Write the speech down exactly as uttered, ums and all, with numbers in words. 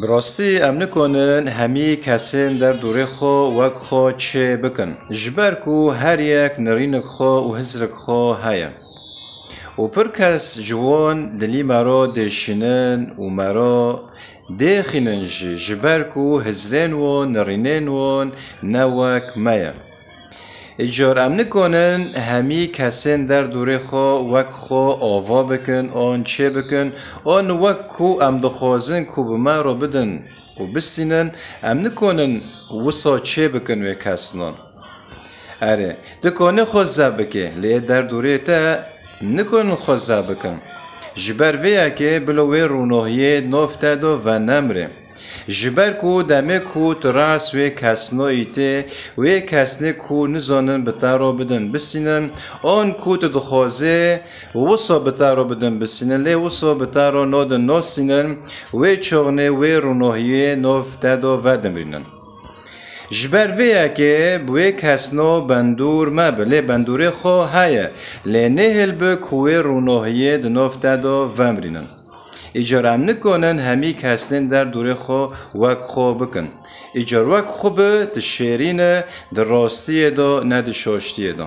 Bi rastî em nikonin hemî kesên derdorê xwe wek xwe çê bikin, ji ber ku her yek nirînik xwe û hizrik xwe heye. Û pir kes ji wan dilî me re dêşînin û me re dêxînin jî, ji ber ku hizrên wan, nirînên wan ne wek me ye. Îcar em nikonin hemî kesên derdorê xwe wek xwe ava bikin, an çê bikin, an wek ku em dixwazin ku bi me re bidin û bistînin, em nikonin wisa çê bikin wê kesnan. Erê, tu kanî xwe zef bikê, lê derdorê te nikonin xwe zef bikin. Ji ber vê yekê bilo wê rûnohiyê nov te de venemrê. Ji ber ku demê ku tu rast wê kesno îtê, wê kesnê ku nizanin bi te re bidin bistînin, an ku tu dixwazê wisa bi te re bidin bistînin, lê wisa bi te re nadin nastînin, wê çaxnê wê rûnohiyê nov te de vedimrînin. Ji ber vê yekê bi wê kesno bendûr mebe, lê bendûrê xwe heye, lê nehêlbe ku wê rûnohiyê di nov te de vemrînin. Îcar em nikonin hemî kesnên derdorê xwe wek xwe bikin. Îcar wek xwe bi, tu şêrîn e, di rastiyê de, ne di şaştiyê de.